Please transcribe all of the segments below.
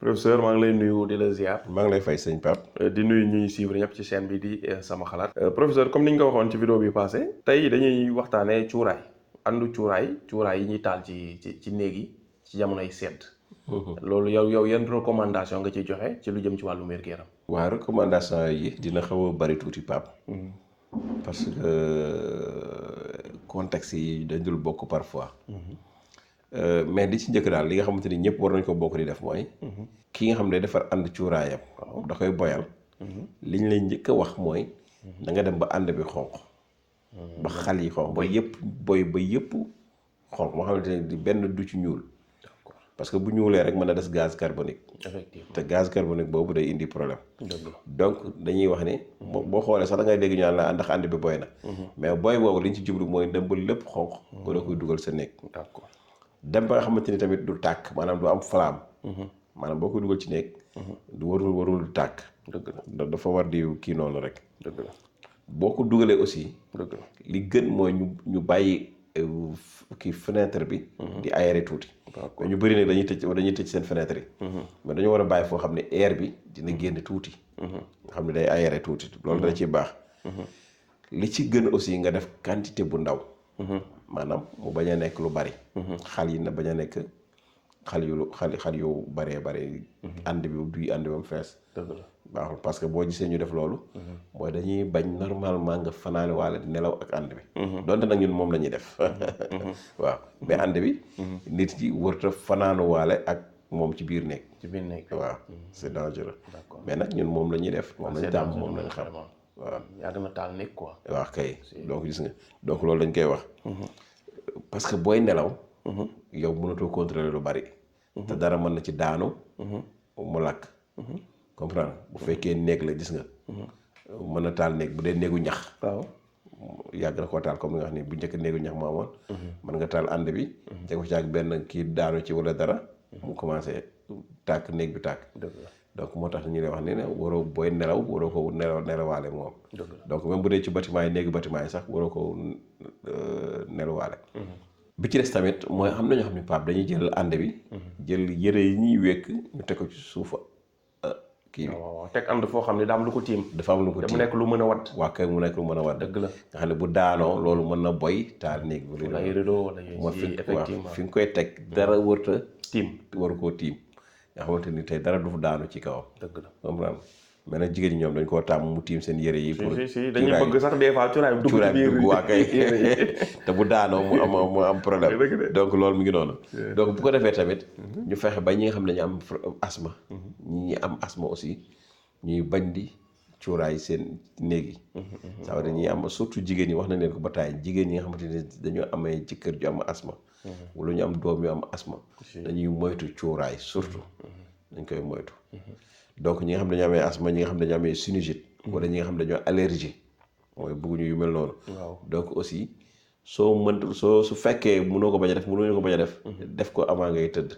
professeur maa ngi lay nuyu di la ziar. maa ngi lay fay sëñ Pape. di nuyu ñuy suivre ñëpp ci chaîne bi di sama xalaat. professeur comme ni ñu ko waxoon ci vidéo bi passé tey dañuy waxtaanee cuuraay andu cuuraay yi ñuy taal ci néeg yi ci jamonoy sedd. loolu yow yan recommandation nga ciy joxe ci lu jëm ci wàllu wér-gu-yaram. waaw recommandation yi dina xaw a bari tuuti Pape. parce que contexte yi dañ dul bokk parfois. mais li ci njëkk daal li nga xamante ni ñëpp war nañ ko bokk di def mooy. ki nga xam ne defar ànd cuuraayam. da koy boyal. liñ lay njëkk a wax mooy. da nga dem ba ànd bi xonq. ba xal yi xonq ba yëpp ba yëpp xonq moo xamante ni benn du ci ñuul. parce que bu ñuulee rek mën na des gaz carbonique. effectivement te gaz carbonique boobu day indi problème. donc dañuy wax ni. boo xoolee sax da ngay dégg ñu naan la ndax ànd bi boy na. mais boy boobu liñ ci jublu mooy dem ba lépp xonq. nga da koy dugal sa néeg. d'accord dem ba nga xamante ni tamit du tàkk maanaam du am flamme. maanaam boo koy dugal ci néeg. du warul du tàkk. dëgg la dafa war di kii noonu rek. dëgg la boo ko dugalee aussi. dëgg la li gën mooy ñu bàyyi kii fenêtre bi. di aéré tuuti. mais ñu bëri nag dañuy tëj seen fenêtre yi. mais dañu war a bàyyi foo xam ne air bi dina génn tuuti. nga xam ne day aéré tuuti loolu da ciy baax. li ci gën aussi nga def quantité bu ndaw. maanaam mu bañ a nekk lu bari. xal yi na bañ a nekk xal yu baree bare. ànd bi duy ànd ba mu fees. dëgg la baaxul parce que boo gisee ñu def loolu. mooy dañuy bañ normalement nga fanaane waale nelaw ak ànd bi. donte nag ñun moom la ñuy def. waaw mais ànd bi. nit yi warut fanaanu waale ak moom ci biir néeg. ci biir néeg waaw c'est dangereux. d'accord mais nag ñun moom la ñuy def. moom lañ tàmm moom lañ xam. waaw yaa gën a taal néeg quoi. waaw kay donc gis nga donc loolu dañ koy wax. parce que booy nelaw. yow mënatoo contrôler lu bari. te dara mën na ci daanu. mu lakk. comprendre bu fekkee néeg la gis nga. mën na taal néeg bu dee néegu ñax. waaw yàgg na koo taal comme ni nga xam ne bu njëkk néegu ñax moo amoon. mën nga taal ànd bi. teg ko ci ak benn kii daanu ci wala dara. mu commencé tàkk néeg bi tàkk. dëgg la donc moo tax ñu lay wax ne waroo booy nelaw waroo ko nelawaale moom. dëgg la donc même bu dee ci bâtiment yi néegu bâtiment yi sax waroo ko nelawaale. bi ci des tamit mooy am na ñoo xam ne Pape dañuy jël ànd bi. jël yëre yi ñuy wékk ñu teg ko ci suufa kii bi. waaw teg ànd foo xam ne daa am lu ko tiim. dafa am lu ko te tiim mu nekk lu mën a wat. waa kay mu nekk lu mën a wat. dëgg la nga xam ne bu daanoo loolu mën na boy taal néeg bi. wala ay rideau wala moo yooyu effectivement fi nga koy teg dara wërta tiim waru koo tiim nga xamante ni tey dara du daanu ci kawam. dëgg la comprendre mais nag jigéen ñi ñoom dañ koo tàmm mu tiim seen yëre yi. pour si dañuy bëgg sax des fois cuuraay dugg ci biir dugg waa kay te bu daanoo mu am problème. donc loolu mu ngi noonu. donc bu ko defee tamit. ñu fexe ba ñi nga xam ne dañu am asthme. ñi am asthme aussi ñuy bañ di cuuraay seen néeg yi. ça veut dire ñi am surtout jigéen ñi wax nañ leen ko ba taay jigéen ñi nga xamante ne dañoo amee ci kër ju am asthme. wala ñu am doom yu am asthme. dañuy moytu cuuraay surtout. dañ koy moytu. donc ñi nga xam ne dañoo amee asthme ñi nga xam ne dañoo amee sinusite. wala ñi nga xam ne dañoo allergie. mooy bëgguñu yu mel noonu. donc aussi su fekkee mënoo ko bañ a def mënoo ko bañ a def. def ko avant ngay tëdd.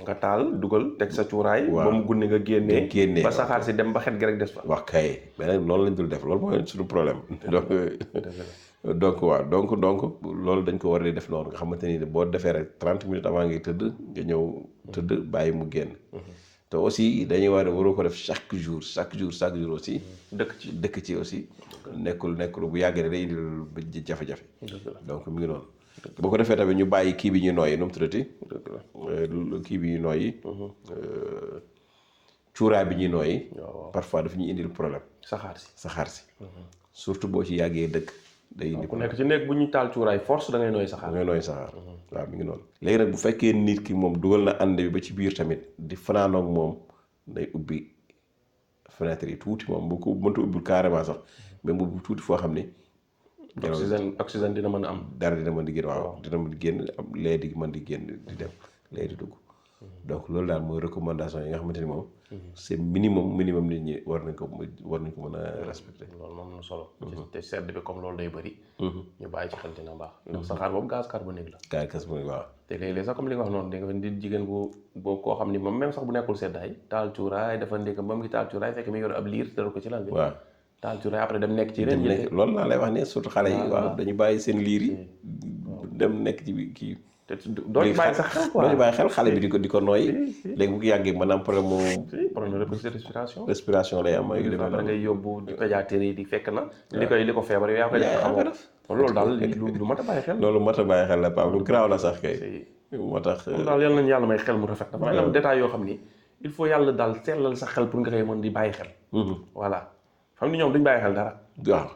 nga taal dugal teg sa cuuraay. ba mu gunni nga génnee ba saxaar si dem ba xet gi rek des fa. wax kay mais nag loolu lañ dul def loolu mooy suñu problème. donc waaw donc loolu dañ ko war a def noonu nga xamante ni boo defee rek 30 minutes avant ngay tëdd nga ñëw tëdd bàyyi mu génn. te aussi dañuy waroo ko def chaque jour aussi. dëkk ci aussi. nekkul bu yàggee day indil jafe-jafe. donc mi ngi noonu. boo ko defee tamit ñu bàyyi kii bi ñuy nooyi nu mu tuddati. kii bi ñuy nooyi. cuuraay bi ñuy nooyi. parfois daf ñuy indil problème. saxaar si. surtout boo ci yàggee dëkk. day indi ku nekk ci nekk bu ñuy taal cuuraay force da ngay nooy saxaar. waaw mi ngi noonu. léegi nag bu fekkee nit ki moom dugal na ànd bi ba ci biir tamit di fanaanoog moom day ubbi fenêtre yi tuuti moom bu ko mënta ubbi carrément sax mais mu ubbi tuuti foo xam ni. oxygène dina mën a am. dara dina mën di génn waaw dina mën di génn lee di mën di génn di dem lee di dugg. donc loolu daal mooy recommandation yi nga xamante ni moom. c'est minimum nit ñi war nañ ko mën a respecter. loolu moom na solo. te sedd bi comme loolu day bëri. ñu bàyyi ci xel dina baax. ndax saxaar boobu gaz carbonique la. gaz carbonique waaw. te léeg-léeg sax comme li nga wax noonu da nga fa nit jigéen boo koo xam ni moom même sax bu nekkul seddaay taal cuuraay dafa ndékk ba mu ngi taal cuuraay fekk mi yor ab liir dara ko ci lal bi. waaw taal cuuraay après dem nekk ci ren. loolu laa lay wax ne surtout xale yi waaw dañu bàyyi seen liir yi. dem nekk ci kii te doo ci bàyyi sax xel quoi doo ci bàyyi xel xale bi di ko nooyi. léegi bu ko yàggee mën naa am problème mu. problème de respiration. respiration lay am ay yu demee da ngay yóbbu di pédiatrie yi di fekk na. li ko feebar yow yaa koy def xamoo. loolu daal lu mat a bàyyi xel. loolu mat a bàyyi xel la Pape lu garaaw la sax kay. moo tax moom daal yal nañu yàlla may xel mu rafet. dafa am détail yoo xam ni il faut yàlla daal seetlal sa xel pour nga koy mën di bàyyi xel. voilà xam ni ñoom duñ bàyyi xel dara. waaw.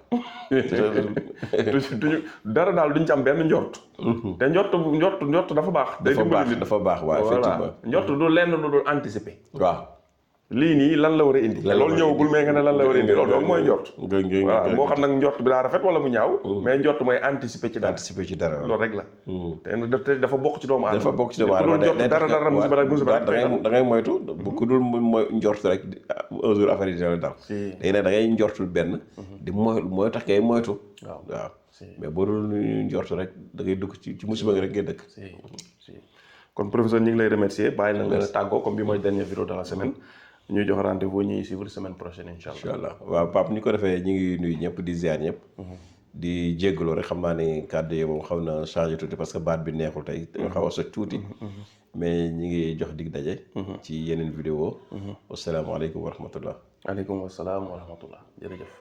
duñu dara daal duñ ci am benn njort. te njort dafa baax. dafa baax waaw effectivement. njort du lenn lu dul anticiper. waaw. lii nii lan la war a indi. loolu ñëwagul mais nga ne lan la war a indi loolu donc mooy njort. waaw moo xam nag njort bi daa rafet wala mu ñaaw. mais njort mooy anticiper ci dara. loolu rek la. te dafa bokk ci doomu aadama. dafa bokk ci doomu aadama dara musiba da ngay moytu. bu ku dul mooy njort rek un jour affaire yi dina dal. léegi nag da ngay njortul benn. di mooy tax ngay moytu. waaw mais boo dul njort rek da ngay dugg ci musiba nga rek ngay dëkk. kon professeur ñu ngi lay remercier bàyyi la nga tàggoo comme bi mooy dernière vidéo de la semaine. ñuy jox rendez-vous ñuy suivre semaine prochaine incha allah. waaw Pape ni ko defee ñu ngi nuyu ñëpp di ziar ñëpp. di jéggaloo rek xam naa ne kàddu yi moom xaw na changé tuuti parce que baat bi neexul tey. xaw a soj tuuti. mais ñi ngi jox dig daje. ci yeneen vidéo. wasalaamaaleykum wa rahmatullah. aleykum wasalaam wa rahmatullah jërëjëf.